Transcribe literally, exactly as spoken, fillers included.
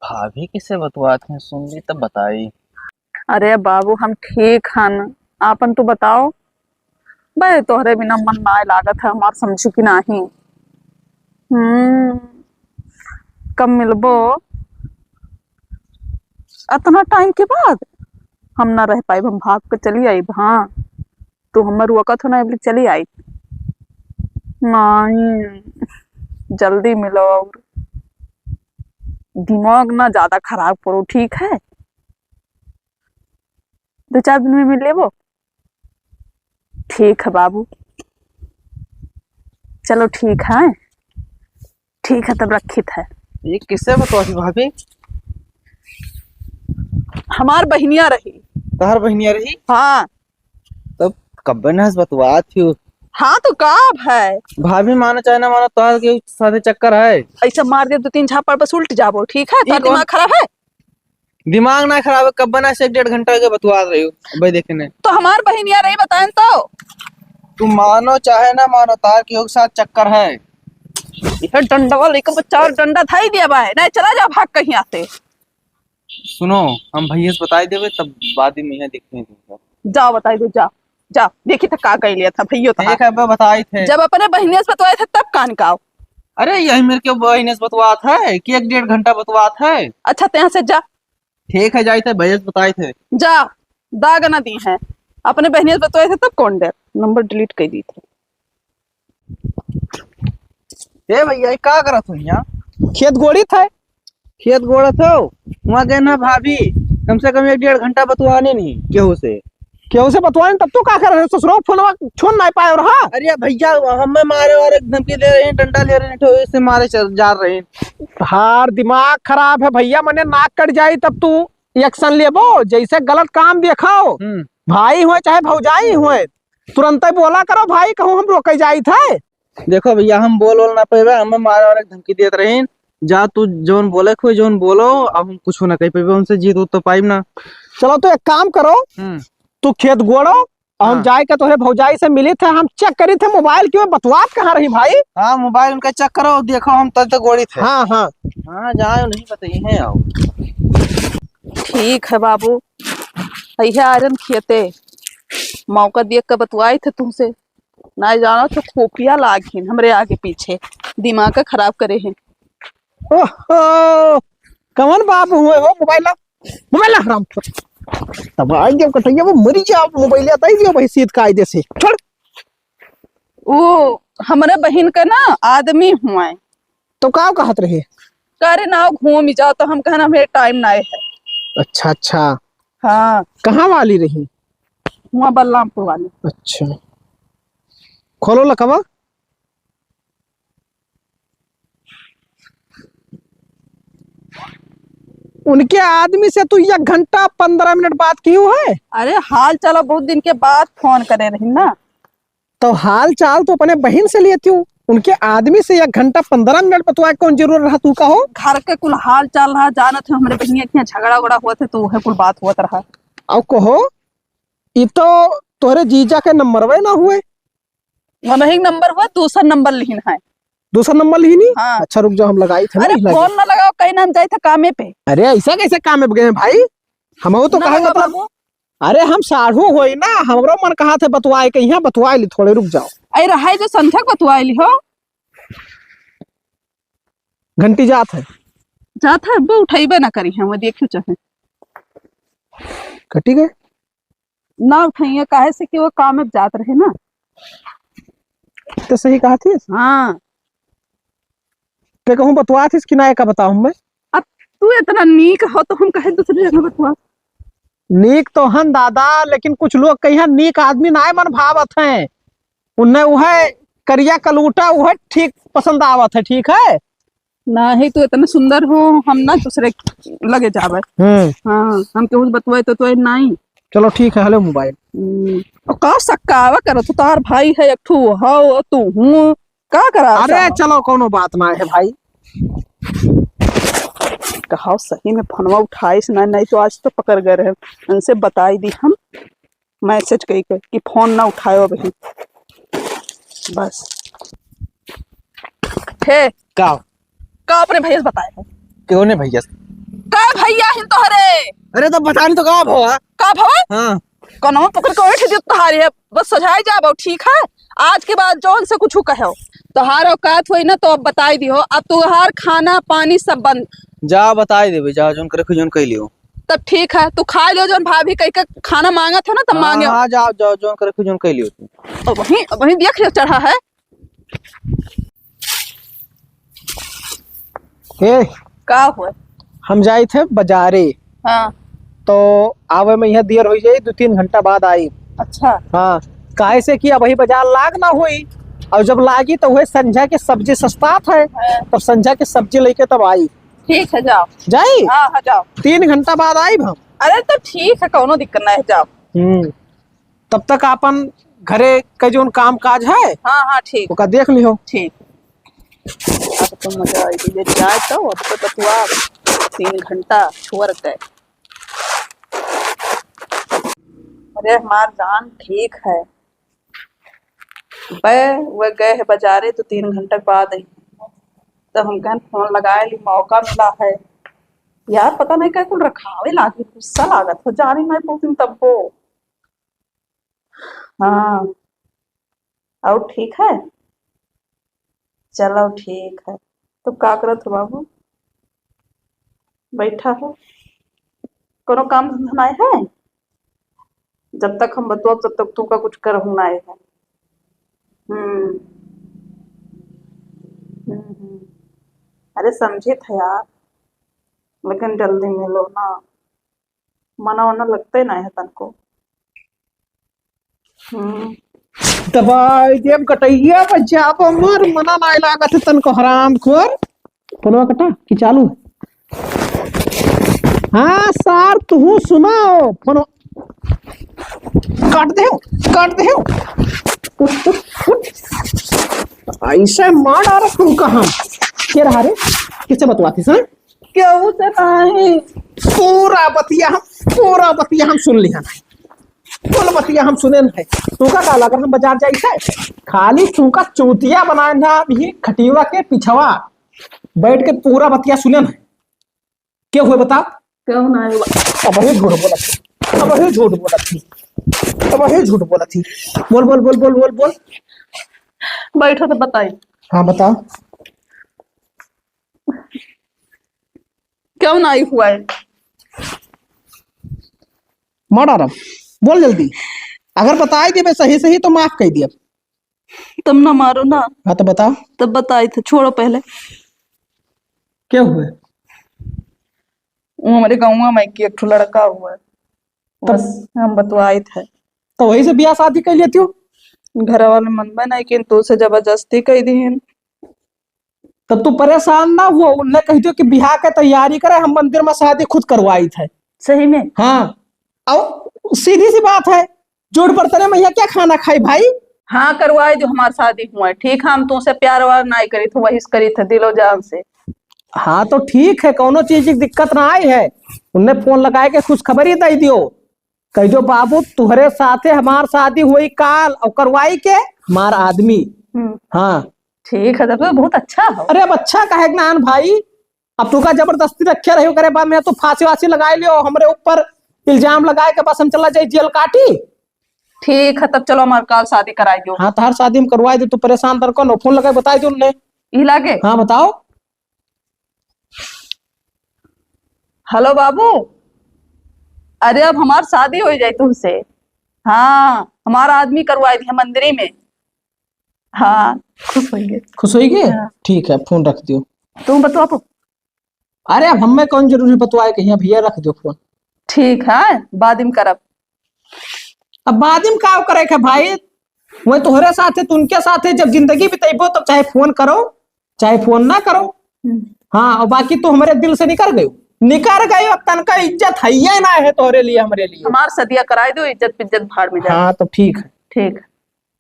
भाभी किसे बतवात हैं, सुन ली तब बताई। अरे बाबू, हम ठीक हन, आपन तू बताओ। बे, तोहरे बिना मन नाय लागत है हमार, समझू कि नाही? हम्म, कब मिलबो? अतना टाइम के बाद हम ना रह पाइब, हम भाग के चली आइब। हाँ, तू हमर रोकत हो ना, अबले चली आइब। नहीं, जल्दी मिलो और दिमाग ना ज्यादा खराब करो, ठीक है? दो चार दिन में मिल लेबो। ठीक है बाबू, चलो ठीक है, ठीक है, तब रखित है। ये किससे बतवाती भाभी? हमार बहिनिया रही। तहार बहिनिया रही? हाँ। तब कब्बे ना से बतवात ही। हाँ, तो का अब है? भाभी, मानो चाहे ना मानो, तोहार के साथे चक्कर है। ऐसे मार दे दो तीन झापड़, बस उल्ट जाबो, ठीक है? ई तोहार कौन दिमाग खराब है? दिमाग ना खराब है, कब्बे ना से एक डेढ़ घंटा के बतवात रही हो। अबे देखे ने। तो हमार बहिनिया रही, बताएं तो। तू मानो चाहे ना मानो, तोहार के साथ चक्कर है। ये डंडवा लेके बस चार डंडा धाई दिया बा, नहीं चला जा भाग कहीं आते। सुनो, हम भैया से बताई देबे, तब बाद में यहाँ देखते हैं तुमको। जाओ बताई दो, जा, जा, देखी था का कह लिया था भैया था। ठीक है, मैं बताई थे। जब अपने बहिने से बतवाए थे तब कान का आओ। अरे यही मेरे के बहिने से बतवात है कि एक डेढ़ घंटा बतवात है। अच्छा, ते यहाँ से जा। ठीक है, जाई थे, भैया से बताई थे। जा, दाग ना दी है, अपने बहिने से बतवाए थे तब कौन डर, नंबर डिलीट कर दी थे। ए भैया, ये का करत हो यहाँ? खेत गोड़ित है। खेत गोड़त हो? वहाँ गए ना भाभी, कम से कम एक डेढ़ घंटा बतुआने नहीं केहू से। केहू से बतुआने तब तो का कर रहे हो? ससुरो फोनवा छोड़ ना पाए रहा। अरे भैया, हमें मारे और एक धमकी दे रहे हैं, डंडा ले रहे हैं, ठो से मारे चल, जा रहे हैं। हार दिमाग खराब है भैया, मने नाक कट जाई तब तू एक्शन लेबो, जैसे गलत काम देखाओ। हम्म। भाई होए चाहे भौजाई होए, तुरंते बोला करो भाई, कहूँ हम रोके जाई थे। देखो भैया, हम बोल वोल ना पाइबे, हमें मारे वाले धमकी देत रहीन। जा तू जौन बोले के होई, जौन बोलो, अब हम कुछ ना कह पाइबे उनसे, जीत उत तो पाइब ना। चलो तो एक काम करो, हम्म। तू खेत गोड़ो, और हम हाँ। जाए के तोहरे भौजाई से मिली थे, हम चेक करी थे मोबाइल क्यों बतवात कहाँ रही भाई? हाँ, मोबाइल उनका चेक करो, देखो हम तब तो गोड़ी थे। हाँ, हाँ। हाँ, जाओ नहीं बताइए हैं आओ। ठीक है बाबू, अइहे आयरन खियते मौका देख के बतवाई थे तुमसे। ना जानो तो खोपिया लागिन हमरे आगे पीछे, दिमाग का खराब करे हैं। ओहो, कवन बाप हुए हो? मोबाइल ला, मोबाइल ला, हराम। तब आज जब कटैया वो मरी जाओ, मोबाइल आता ही दियो भाई, सीध कायदे से। छोड़। वो हमरे बहिन का ना आदमी हुए। तो का कहत रहे? करे ना घूम ही जाओ, तो हम कहना हमें टाइम ना है। अच्छा, अच्छा। हाँ। कहाँ वाली रही? वहाँ बलरामपुर वाली। अच्छा। खोलो लकवा। उनके आदमी से तू एक घंटा पन्द्रह मिनट बात किहू है? अरे हाल चाल बहुत दिन के बाद फोन करे रही ना। तो हाल चाल तो अपने बहिन से लेती हूँ, उनके आदमी से एक घंटा पन्द्रह मिनट बतवाए कौन जरूरत रहा तू कहो? घर के कुल हाल चाल रहा, जानत हो हमरे बहिनिया के यहाँ झगड़ा उगड़ा होत है तो वह कुल बात होत रहा। और कहो, ई तो तोहरे जीजा के नंबरवे ना हुए। वनही नंबर हुआ, दूसर नंबर लिहिन है। दूसर नंबर लिहिनी? हाँ। अच्छा रुक जाओ, हम लगाई थे ना, अरे लगे। फोन ना लगाओ, कहीं ना हम जाए थे कामे पे। अरे ऐसा कैसे कामे पे गए हैं भाई? हम तो ना कहा लगा मतलब बाबू। अरे हम साढ़ू होई ना, हमरो मन कहा थे बतवाए के, यहाँ बतवाए ली थोड़े, रुक जाओ। अरे रहाई जो संझक बतवाए ली हो। घंटी जात है। जात है, अब उठैबे ना करी है, वो देखियो चाहे। कटी गए? ना उठाइए, काहे से कि वो काम में जात रहे ना। तो सही कहा थी। हाँ। ते कहूँ बतवा थी कि ना, का बताऊँ मैं? अब तू इतना नीक हो तो हम कहे दूसरी जगह बतवा। नीक तो हन दादा, लेकिन कुछ लोग कहिया नीक आदमी ना मन भावत हैं, उन्हें वह करिया कलूटा वह ठीक पसंद आवत है, ठीक है? नाही, तू इतना सुंदर हो, हम ना दूसरे लगे जावे। हम्म। हाँ, हम केहू से बतवाए तो तोए नाही। चलो ठीक है, हेलो मोबाइल। हम्म, और का सक्कावा करो, तू तार भाई है एक ठू, हो तू हूँ, का करा अरे साला? चलो, कोनो बात ना है भाई। कहा सही में फोनवा उठाइस ना, नहीं तो आज तो पकड़ गए रहे। इनसे बताई दी हम। मैसेज कई के कि फोन ना उठायो अभी। बस। हे। का? का अपने भैया से बताए हो? क्यों नहीं भैया से? भइया हिन तोहरे। अरे तो बतानी तो का भवा? का भवा? हाँ। कनवा पकड़ के उठ दियो तोहारी है, बस सोझाई जाबो, ठीक है? आज के बाद जौन से कुछ कहो, तोहार औकात होई ना तो अब बताई दियो, अब तोहार खाना पानी सब बंद। जा बताई देबे, जा जौन करे जौन कह लियो। तब ठीक है, तू खा लियो जौन भाभी कह के खाना मांगत हो ना, तब हाँ, मांगे। हाँ, जाओ, जाओ, जौन करे जौन कह लियो तू। अब वहीं, अब वहीं देख लियो चढ़ा है। ए, का हुआ? हम जाइत है बजारे। हाँ। तो आवे में यहाँ देर होइ जाई, दो तीन घंटा बाद आई। अच्छा। हाँ, काहे से कि अबही बजार लाग ना होई, और जब लागी तो वह संझा के सब्जी सस्तात है, हाँ। तब संझा के सब्जी लेके तब आई। ठीक है, जाओ। जाई? हाँ, हाँ, जाओ। तीन घंटा बाद आइब हम। अरे तो ठीक है, कौनो दिक्कत नहीं है, जाओ। हम्म। तब तक आपन घरे के जौन काम काज है, हाँ, हाँ, ठीक। ओका देख लिहो। ठीक। अब तो मजा आई, ये जाए तो अब तो बतुआ तीन घंटा छोड़ के। अरे हमार जान ठीक है, बे, वह गए है बजारे तो तीन घंटा के बाद आई। तो हम कहन फोन लगाए ली, मौका मिला है। यार पता नहीं क्या कुल रखावे लागी, गुस्सा लागत हो, जाने नहीं पहुंचन तब वो। हाँ, और ठीक है? चलो ठीक है। तो का करत हो बाबू? बैठा हो? कोनो काम धंधा नाय है? जब तक हम बतुआ, तब तक तू का कुछ करहु नाय है। हम्म। हम्म, हम्म। अरे समझे थे यार, लेकिन जल्दी मिलो ना, मना वना लगते नाय है तनको। हम्म। दबाई देब कटैया, बजाब मर, मना नाय लागत है तनको, हरामखोर। फोनवा कटा कि चालू है? हाँ सार, तुहू सुनाओ, फोन काट दे हो, काट दे हो। उठ, उठ, उठ। ऐसे मार डारत तुमका हम। के रहा रे? किससे बतवाती सा? केहू से नहीं। पूरा बतिया हम, पूरा बतिया हम सुन लिया नहीं। कुल बतिया हम सुने नहीं। तुमका का लगा हम बजार जाई थे? खाली तुमका चूतिया बनाए ना, अभी खटिया के पिछवा बैठ के पूरा बतिया सुने नहीं। के हुए बता? क्यों ना हुआ? अब ही झूठ बोला थी, अब ही झूठ बोला थी, अब ही झूठ बोला थी। बोल, बोल, बोल, बोल, बोल, बोल। बैठो तो बताई। हाँ, बता। क्यों ना हुआ है? मार डारब, बोल जल्दी। अगर बताई देबे सही सही तो माफ कर दिया। तुम ना मारो ना। हाँ, तो बता। तब बताई थे, छोड़ो पहले। क्या हुआ? वो हमारे गाँव में के एक ठो लड़का हुआ है, तब बस हम बतवाई थे। तो वही से ब्याह शादी कर लेती हो। घर वाले मनबे नहीं किन, तो से जबरदस्ती कर दी। तब तू परेशान ना हुआ, उनने कह दियो कि बियाह के तैयारी करे, हम मंदिर में शादी खुद करवाई थे। सही में? हाँ, और सीधी सी बात है, जोड़ पर तने मैया क्या खाना खाई भाई? हाँ, करवाए जो हमार शादी हुआ है, ठीक है, हम तुमसे प्यार व्यार नाई करी थे, वही से करी थे दिलो जान से। हाँ, तो ठीक है, कौनो चीज की दिक्कत ना आई है। उनने फोन लगाए के खुशखबरी दे दियो, कह दियो बाबू तुहरे साथे हमार शादी हुई काल और करवाई के हमार आदमी। हम्म। हाँ। ठीक है, तब तो बहुत अच्छा हो। अरे अब अच्छा काहे के नान भाई, अब तू का जबरदस्ती रखे रही करे बाद में तू फांसी वासी लगाए लियो, हमरे ऊपर इल्जाम लगाए के बस हम चला जाए जेल काटी। ठीक है, तब चलो हमार काल शादी कराई दो। हाँ, तहार शादी हम करवाई दे, तू परेशान तर कौन हो? फोन लगाए बताई दो उनने। ई लागे? हाँ, बताओ। हेलो बाबू, अरे अब हमार शादी हो जाए तुमसे। हाँ, हमारा आदमी करवाई दिया मंदिरी में। हाँ, खुश होइगे। खुश होइगे? हाँ। ठीक है, फोन रख दियो। तुम बतवा पो। अरे अब हमें कौन जरूरी बतवाए, कहिया भैया रख दियो फोन। ठीक है, बाद में करब। अब बाद में का करे के भाई, वह तोहरे साथ है, तुनके साथ है, जब जिंदगी बितेबो तब चाहे फोन करो, चाहे फोन ना करो। हम्म। हाँ, और बाकी तू हमारे दिल से निकर गयो, निकर गयो, अब तनका इज्जत है ये ना है तोहरे लिए, हमरे लिए। हमार सदिया कराई दो, इज्जत पिज्जत भाड़ में जाए। हाँ, तो ठीक है। ठीक है।